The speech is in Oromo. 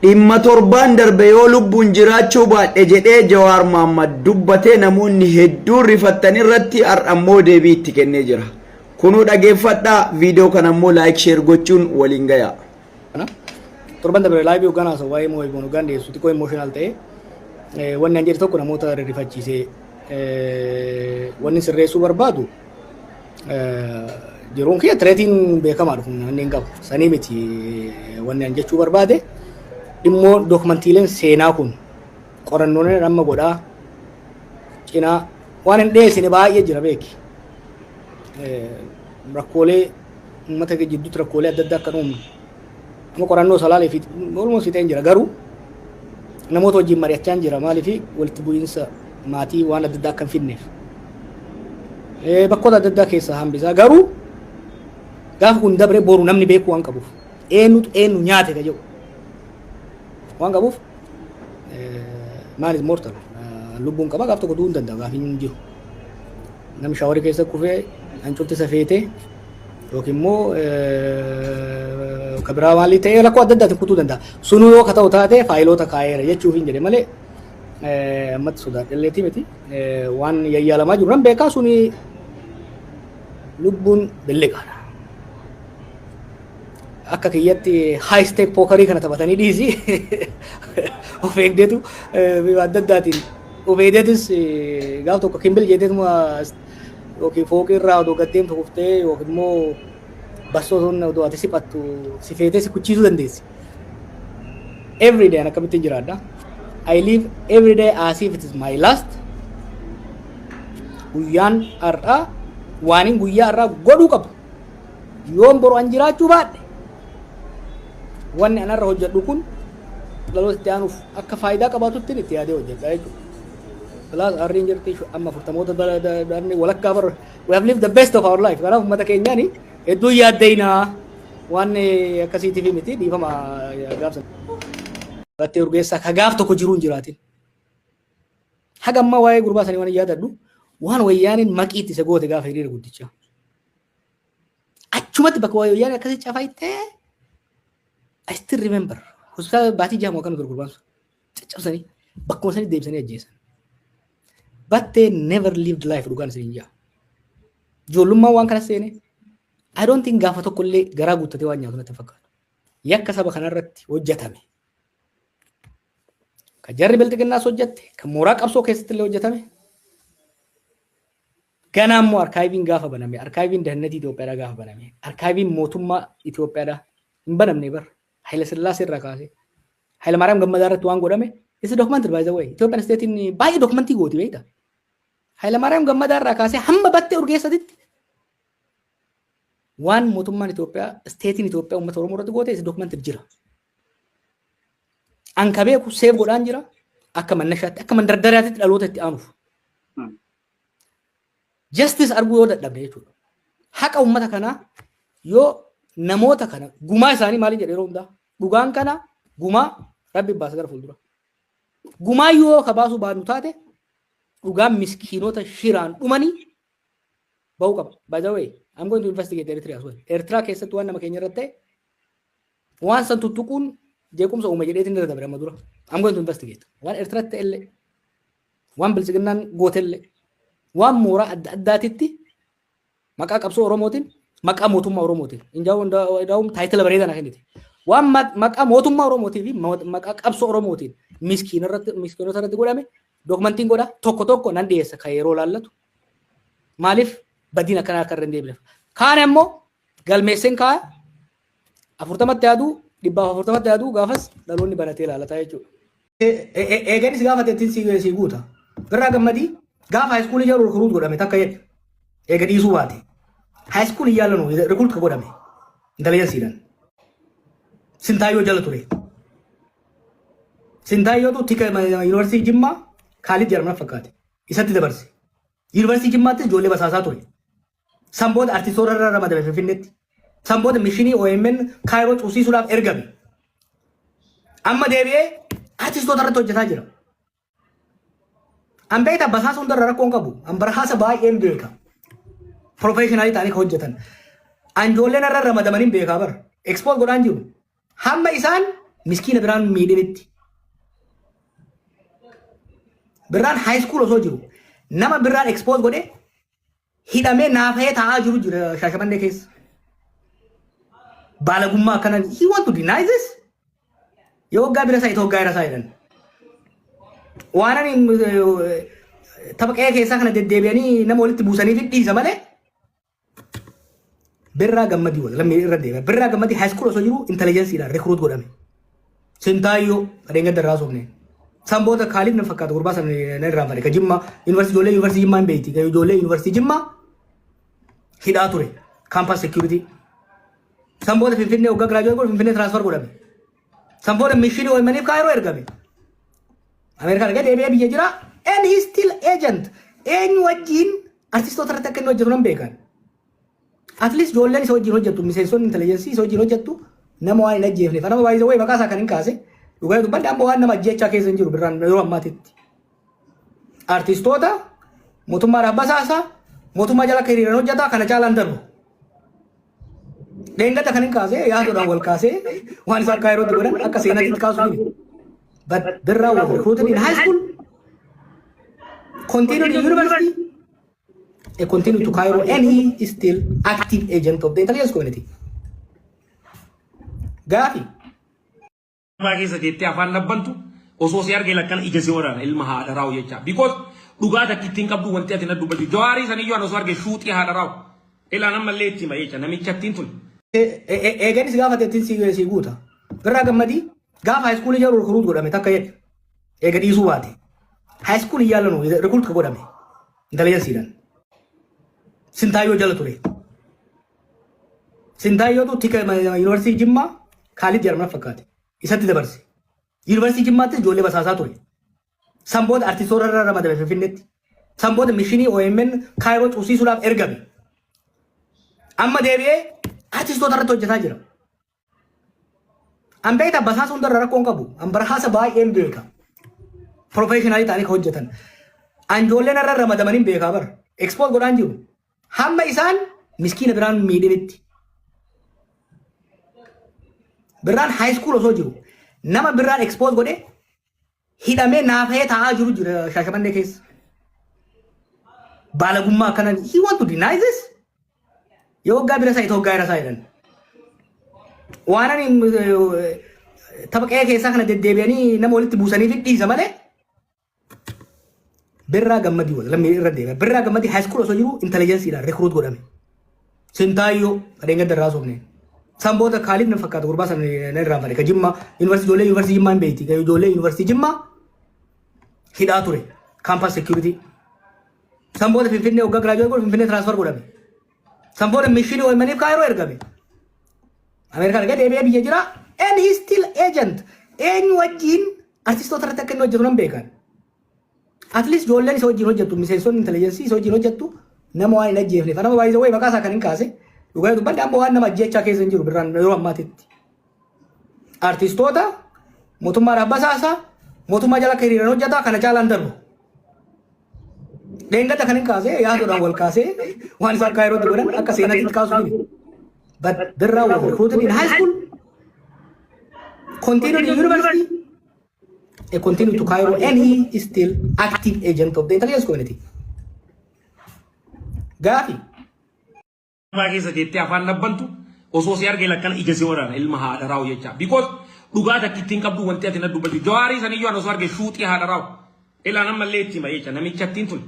Dhimma torbaan darbe yoo lubbuun jiraachuu baadhe jedhee Jawaar Mahaammad dubbatee namoonni hedduun rifattan irratti har'a immoo deebii itti kennee jira. Kunuu dhageeffadhaa, viidiyoo kana immoo like share gochuun waliin gayaa. Torban dabre live hoggaan haasa'u waa'ee moo'ee hoggaan dhiyeessu xiqqoo emotional ta'e, wanni an jedhe tokko namoota rirrifachiisee, wanni sirreessuu barbaadu jiruun kiyya threatiin beekamaadha, humna inni hin qabu. Sanii miti wanni an jechuu barbaade. Dhimmoo dookumantiileen seenaa kun qorannoon amma godhaa cinaa waan hin dhiyeessine baay'ee jira, beeki. Rakkoolee uummata jidduutti rakkoolee adda addaa akka uumnu amma qorannoo salaalee fi walumaa fixeen jira, garuu namoota wajjin mari'achaa jira, maaliif walitti bu'iinsa maatii waan adda addaa akka hin fidneef. Bakkoota adda addaa keessaa hambisaa, garuu gaafa kun dabre boru namni beekuu waan qabuuf, eenyutu eenyu nyaate ka jedhu waan qabuuf. Maalis mortal lubbuun qaba, gaaf tokko du'uu hin danda'a, gaaf hin jiru. Namni showerii keessa kufee hancufti safeetee yookiin immoo kabiraa maalii ta'ee rakkoo adda addaatiin kutuu danda'a. Sunuu yoo ka ta'u taate faayiloota kaa'eera jechuuf hin jedhe malee ammatti sodaadhelleetii miti. Waan yayyaalamaa jiru nan beekaa, suni lubbuun billiqaadha. Akka kiyyatti high stake pokerii kana taphatanii dhiisi, of eegdeetu bifa adda addaatiin of eegdeetis gaaf tokko kimbil jetteetuma yookiin fooqii irraa odoo gaddeemtu kuftee yookiin immoo bassoo sun odoo ati siphattu si feetee si kuchiisuu dandeessi. Every day an akkamittiin jiraadha. I live every day as if it is my last. Guyyaan har'aa waanin guyyaa har'aa godhuu qabu. Yoon boru an jiraachuu baadhe, wanni anarra hojjedhu kun dhaloota itti aanuuf akka faayidaa qabaatutti itti yaadee hojjedha jechuudha. Plus arriin jirti amma 40moota darni walakkaa bar, we have lived the best of our life. Kanaaf uummata keenyaan hedduu yaaddeenaa waan akkasiitiif miti, dhiifama gaafsan. Battee Urgeessaa ka gaaf tokko jiruu hin jiraatin. Haga ammaa waa'ee gurbaa sanii waan yaadadhu, waan Wayyaaniin maqiitti isa goote gaafa hiriira guddichaa. Achumatti bakka Wayyaaniin akkasii cafaytee, I still remember. Hospitaala baatii 6 akkana ture gurbaan sun. Caccabsanii bakkuma sanii deebisanii ajjeesan. Battee never lived life, dhugaan isin jaa. Ijoollummaan waan kana seene, I don't think gaafa tokko illee garaa guuttatee waan nyaatu natti fakkaatu. Yakka saba kanarratti hojjetame. Ka jarri bilxiginnaas hojjette, kan mooraa qabsoo keessatti illee hojjetame. Ganaa immoo archiveiin gaafa baname, archiveiin dahannatii Itoophiyaadhaa gaafa baname, archiveiin mootummaa Itoophiyaadhaa hin banamne bar. Haayila Sillaasee irraa kaasee. Haayila Maariyaam Gammadaa irratti waan godhame, it's documented, by the way. Ethiopian stateiin baay'ee documentii gooti, beekta. Haayila Maariyaam Gammadaa irraa kaasee hamma Battee Urgeessatitti waan mootummaan Itoophiyaa, stateiin Itoophiyaa uummata Oromoo irratti goote is documented jira. An ka beeku save godhaan jira, akka mannashaatti, akka mandardaraatti dhaloota itti aanuuf. Justice arguu yoo dadhabne jechuudha. Haqa uummata kanaa yoo namoota kana gumaa isaanii maaliin jedhe, yeroo hundaa dhugaan kana gumaa rabbi baasa gara fuuldura. Gumaa yoo ka baasuu baannu taate, dhugaan miskiinota shiraan dhumanii bahuu qaba. By the way, I'm going to investigate Eritrea as well. Eritrea keessatti waan nama keenya irratti ta'e, waan san tuttuquun jeequmsa uume jedheetiin irra dabre amma dura. I'm going to investigate. Waan Eritreatti ta'e illee, waan biltsiginnaan goote illee, waan mooraa adda addaatitti maqaa qabsoo Oromootiin, maqaa mootummaa Oromootiin. Injaa'uun title bareedaa na kennite. Waan maqaa mootummaa Oromootii fi maqaa qabsoo Oromootiin miskiinota irratti godhame documentiin godha, tokko tokko nan dhiyeessa kan yeroo laallatu. Maaliif badiin akkanaa akka irra hin deebineef. Kaan immoo galmeesseen kaaya, 40tti yaaduu, 140tti yaaduu, gaafas dhaloonni baratee ilaalataa jechuudha. Eeganis gaafa ittiin si guuta. Birraa Gammadii gaafa high schoolii jedhu recruit godhame takka jedhe. Eega dhiisuu baate. High schoolii yaallanu recruit ka godhame. Intelligenceiidhaan. Sintaayyoo jala ture. Sintaayyootu tika yuunivarsiitii Jimmaa Kaalid jedhamna fakkaate. Isatti dabarse. Yuunivarsiitii Jimmaattis ijoollee basaasaa ture. San booda artistoota irra ramadame Finfinneetti. San booda missionii OMN Kaayiroo cuusiisuudhaaf ergame. Amma deebi'ee artistoota irratti hojjetaa jira. An beektaa, basaasa hundarra rakkoo hin qabu. An basaasa baay'een beeka. Professionalii ta'anii kan hojjetan. An ijoolleen irra ramadamanii beekaa bara. Expose godhaan jiru. Hamma isaan miskiina biraan miidhinitti. Birraan high school osoo jiru nama Birraan expose godhe hidhamee naafa'ee taa'aa jiru jira Shaashamannee keessa. Baalagummaa akkana, he want to deny this? Yoo waggaa bira isaa itti waggaa isaa jedhan. Waan ani tapha qe'ee keessaa kana deddeebi'anii nama walitti buusanii fi dhiisa malee, Birraa Gammadii wal lammii irra deema. Birraa Gammadii high school osoo jiru intelligenceedhaan recruit godhame. Sintaayyoo adeemsa darraa soofne. San booda Kaalid nan fakkaata, gurbaa sana nan irraanfadhe. Ka Jimmaa yuunivarsiitii, ijoollee yuunivarsiitii Jimmaa hin beekti. Ijoollee yuunivarsiitii Jimmaa hidhaa ture. Campus security. San booda Finfinnee waggaa graduate godhu Finfinnee transfer godhame. San booda missionii OMN'if Kaayiroo ergame. Ameerikaa dhaqee deebi'ee biyya jira. And he still agent. Eenyu wajjin artistoota irratti akka inni hojjetu nan beekan. At least ijoolleen isa wajjin hojjettu, miseensonni intelligence isa wajjin hojjettu nama waan hin ajjeefneef. Nama baay'ee wayii maqaa isaa kan hin kaase, dhugaa dubbadde, amma waan nama ajjeechaa keessa hin jiru Birraan yeroo ammaatitti. Artistoota mootummaadhaaf basaasa, mootummaa jala akka hiriiran hojjeta, kana caalaan darbu. Dheengadda kan hin kaase yaadoodhaan wal kaasee waan isaan Kaayirootti godhan akka seenaatti kaasuu miti. But Birraa was recruited in high school, continued in university, and continued to Cairo, and he is still active agent of the intelligence community. Gaafi. Abbaa keessa teettee afaan labbantu osoo si argee lakkana ija si waraana ilma haadha raa'u jecha. Because dhugaa takka ittiin qabdu wanti ati na dubbatu. Jawaarii saniyyuu ani osoo arge shuuxii haadha raa'u. Ilaan ammallee itti hima jecha namichattiin tun. Eeganis gaafa ittiin si guuta. Birraa Gammadii gaafa high school jiru recruit godhame takka jedhe. Eega dhiisuu baate. High school yaalanu recruit ka godhame. Intelligenceedhaan. Sintaayyoo jala ture. Sintaayyootu tika yuunivarsiitii Jimmaa Kaalid jedhamna fakkaate. Isatti dabarse. Yuunivarsiitii Jimmaattis ijoollee basaasaa ture. San booda artistoota irra ramadame Finfinneetti. San booda missionii OMN Kaayiroo cuusiisuudhaaf ergame. Amma deebi'ee artistoota irratti hojjetaa jira. An beektaa, basaasa hundarra rakkoo hin qabu. An basaasa baay'een beeka. Professionalii ta'anii kan hojjetan. An ijoolleen irra ramadamanii beekaa bara. Expose godhaan jiru. Hamma isaan miskiina biraan miidhinitti. Birraan high school osoo jiru nama Birraan expose godhe hidhamee naafa'ee taa'aa jiru jira Shaashamannee keessa. Baalagummaa akkanan, he want to deny this? Yoo waggaa bira isaa itti waggaa isaa jedhan. Waan ani tapha qe'ee keessaa kana deddeebi'anii nama walitti buusanii fi dhiisa malee, Birraa Gammadii wal lammii irra deema. Birraa Gammadii high school osoo jiru intelligenceedhaan recruit godhame. Sintaayyoo adeemsa darraa soofne. San booda Kaalid nan fakkaata, gurbaa sana nan irraanfadhe. Ka Jimmaa yuunivarsiitii, ijoollee yuunivarsiitii Jimmaa hin beekti. Ijoollee yuunivarsiitii Jimmaa hidhaa ture. Campus security. San booda Finfinnee waggaa graduate godhu Finfinnee transfer godhame. San booda missionii OMN'if Kaayiroo ergame. Ameerikaa dhaqee deebi'ee biyya jira. And he still agent. Eenyu wajjin artistoota irratti akka inni hojjetu nan beekan. At least ijoolleen isa wajjin hojjettu, miseensonni intelligence isa wajjin hojjettu nama waan hin ajjeefneef. Nama baay'ee wayii maqaa isaa kan hin kaase, dhugaa dubbadde, amma waan nama ajjeechaa keessa hin jiru Birraan yeroo ammaatitti. Artistoota mootummaadhaaf basaasa, mootummaa jala akka hiriiran hojjeta, kana caalaan darbu. Dheengadda kan hin kaase yaadoodhaan wal kaasee waan isaan Kaayirootti godhan akka seenaatti kaasuu miti. But Birraa was recruited in high school, continued in university, and continued to Cairo, and he is still active agent of the intelligence community. Gaafi. Abbaa keessa teettee afaan labbantu osoo si argee lakkana ija si waraana ilma haadha raa'u jecha. Because dhugaa takka ittiin qabdu wanti ati na dubbatu. Jawaarii saniyyuu ani osoo arge shuuxii haadha raa'u. Ilaan ammallee itti hima jecha namichattiin tun.